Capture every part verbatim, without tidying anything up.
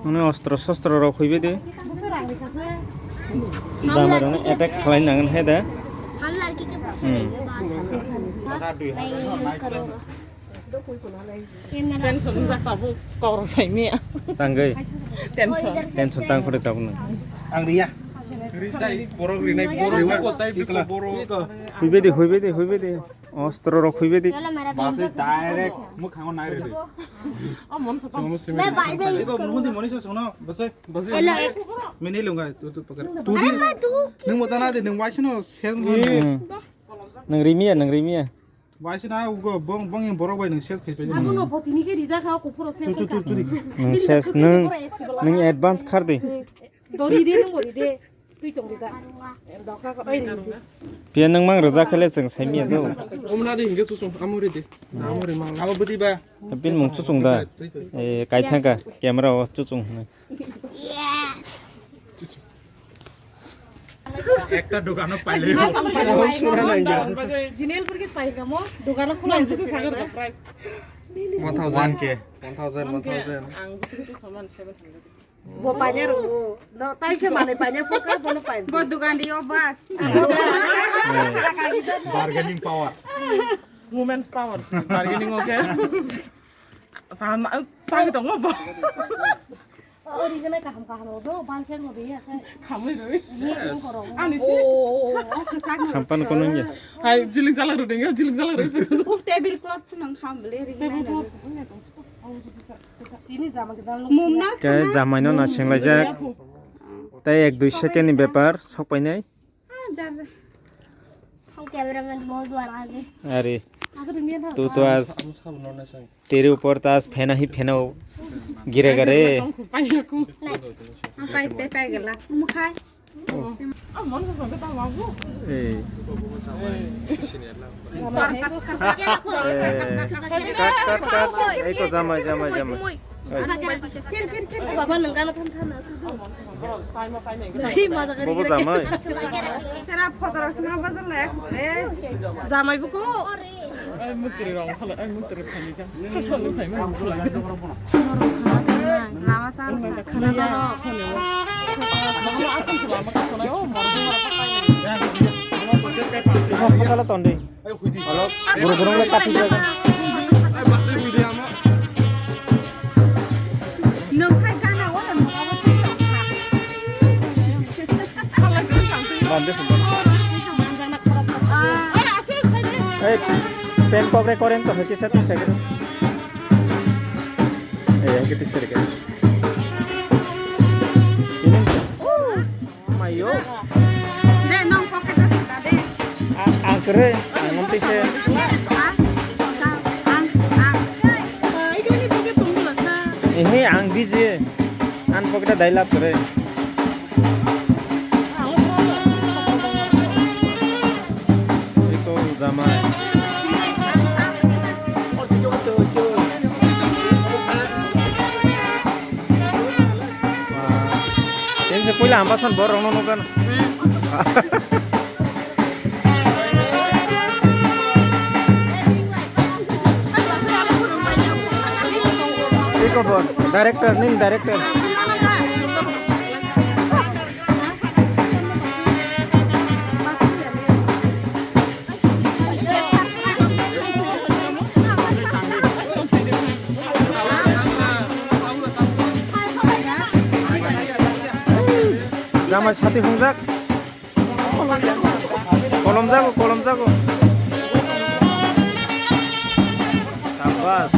Nini ostro sostro rok huibe de. Jama rok attack khalai nangan he de. Hmm. Tension jak tabuk kok rok sai mia. Tangwi. Tension. Tension tang khore tabuk nang. Ang riya. Borok rinai borok. Huibe de, huibe de, huibe de. Ostro rok huibe de. Base direct mukhango nai re. Oh, mon sa. Iko nuhun di moni sa sono. Base, base. Mene lunga tu tu pakar. Tu di. Nang mo tana de nang waisno sel mo. Hmm. Nang rimia, nang rimia. Waisna ugo bong bong borok bai nang ses khai pe. Abo no pho tini ke rija kha ko phoro ses. Tu tu tu tu. Nang ses nang, nang advance khar de. Dori de nang bori de. Twi tong de da. Doka ko oi de. Pia nang mang rija khale chang sai mi do. Omna de hinge chuchung amuri de. Amuri mang. Abo budi ba. Pin mung chuchung da. E kai thang ka camera o chuchung. একটা দোকানো পাইলে। জিনেল পর কি পাই কামো? দোকানো খোলা হইছে সাগর দা price. One thousand. One K. One thousand, one thousand. Ang gusto ko saman seven hundred. Bo panya ro. No, tai se mane panya poka bono panya. Bo dukan di obas. Bargaining power. Women's power. Bargaining, okay. Tama, tama to mo bo. Ori gana kaham kaham odo, bal khe odo ya khe. Khamui roi. Ani si. Hampan kono ya. Hai, jiling jala ro dengyo, jiling jala ro. Uf, table cloth nang kham bele ri gana. Tini jama ke dang. Mumnar. Ke jamai no na senglaijak. Tai ek dui second ni bepar, sok painai. Ah, jar, jar. Ang cameraman bahut bada aa gaye. अरे, तू तो आज तेरे ऊपर तो आज फैना ही फैना गिरेगा रे। Ang pai te pai gala. Mukhai. A. Eko jamai, jamai, jamai. Ken, ken, ken. Baba nang gana than than na sudu. Bobo jamai. Sera photo rok sma bazar la ekho le. Jamai buko. Ai mutri rong khala, ai mutri phani jang. Kasma lu phai ma khulai jang. Lama san khana da. Lama asam se lama ka sonai o mor. Tonde. Alo, guru guru le kati jaga. Nung hai gana wala nung abo thai tong kha. Bande sumban. Ei, pen pokre koren to hoti sati segre. Ei, yang kita segre. Ini. Mayo. De, nong pocket o saka de. Ang kere, ang nong tise. Ha? Ang, ang. Ehe, ang biji. Ang pocket dai lap kere. Iko jamai. Tense puila hamba san borok no nukan. Iko bor, director, ning director. Jamai sati hungjak. Kolom jago, kolom jago. Sabas.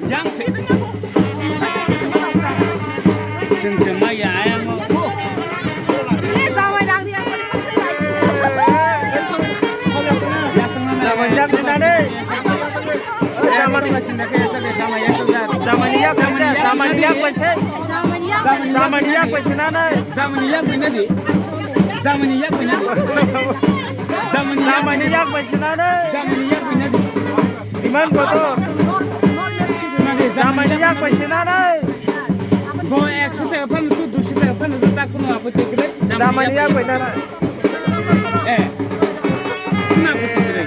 Yang se. Sing sing ma ya ayang mo. Jamani yak bai se, jamani yak bai se nanai. Jamani yak bai nadi. Jamani yak bai nadi. Jamani yak bai se nanai. Jamani yak bai nadi. Iman kotor. Jamani yak bai se nanai. Bo ekso taka phano tu, duiso taka phano tu, ta kuno apo te kre. Jamani yak bai nanai. Eh. Kuna apo te kre.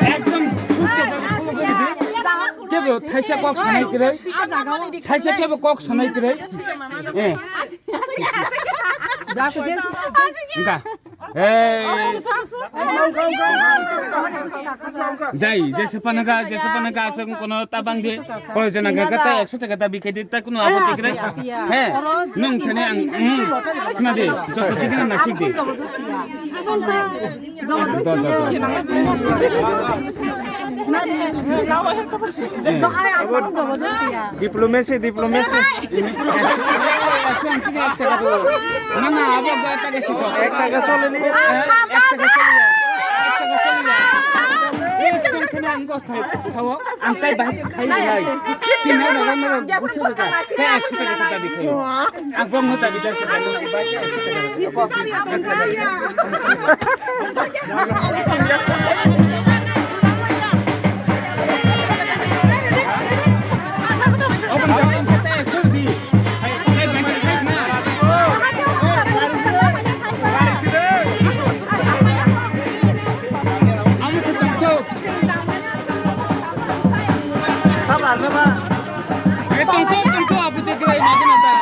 Ekdom susto. Kebo thaisa kok sanai kwrwi. Thaisa kebo kok sanai kwrwi. Eh. Wngkha. Ei. Jai, jesa panaka, jesa panaka aswk kono tabang de. Koi jana ga kata ekso taka ta bikai de ta kuno apo tikrai. He. Nung thani ang. Khna de. Joto tikna nasik de. Diplomacy, diplomacy. Mama, abo ga taka siko. Ek taka chole ni. Ek taka chole ya. Ek taka chole ya. Yes, tong khna ang go sao. Ang tai bahai khai nai. Tin na na na busu da. Kai ekso taka sa dabi khai. Ang bom no dabi da sa. Tongko, tongko, abu te gilai ma gana ta.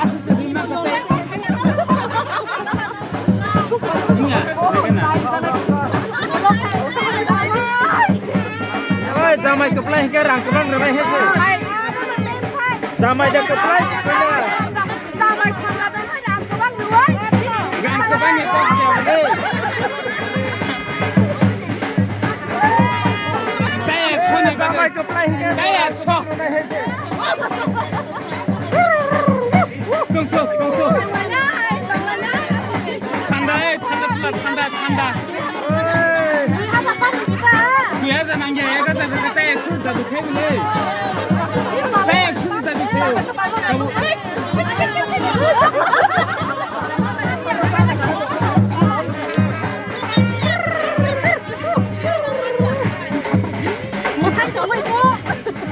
Asu se ri ma ko te. Nya, gana. Oi, jamai kwplai hingke rang kwbang rwbai he se. Jamai da kwplai, kwplai. Rang kwbang ni kok ya, eh. Tei ekso ni bagwi. Tei ekso. Tong, tong, tong, tong. Thanda, eh, thanda tula, thanda, thanda. Dui hajar nangya, ek hajar taka tei ekso dabi khai bole. Tei ekso dabi khai. Dabu.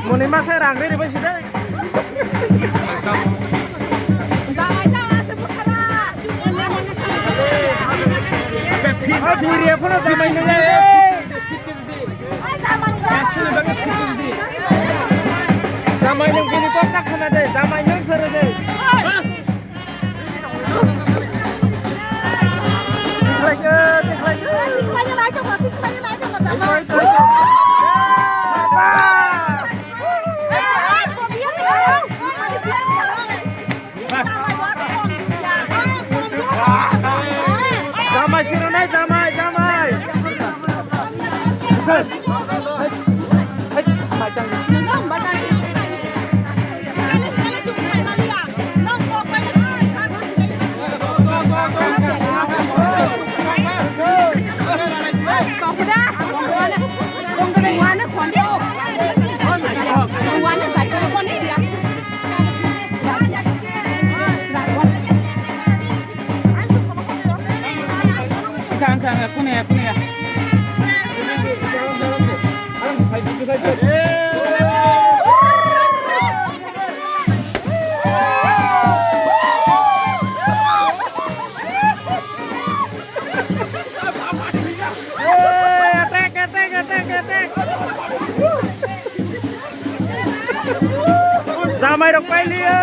Moni masa rang ri ri bai sidai. Biri apa na jamai nang. Jamai nang bini kok tak sana de, jamai nang sara de. Jamai sirunai, jamai, jamai. Kang, kang, aku nih, aku nih ya. Rok pailiya.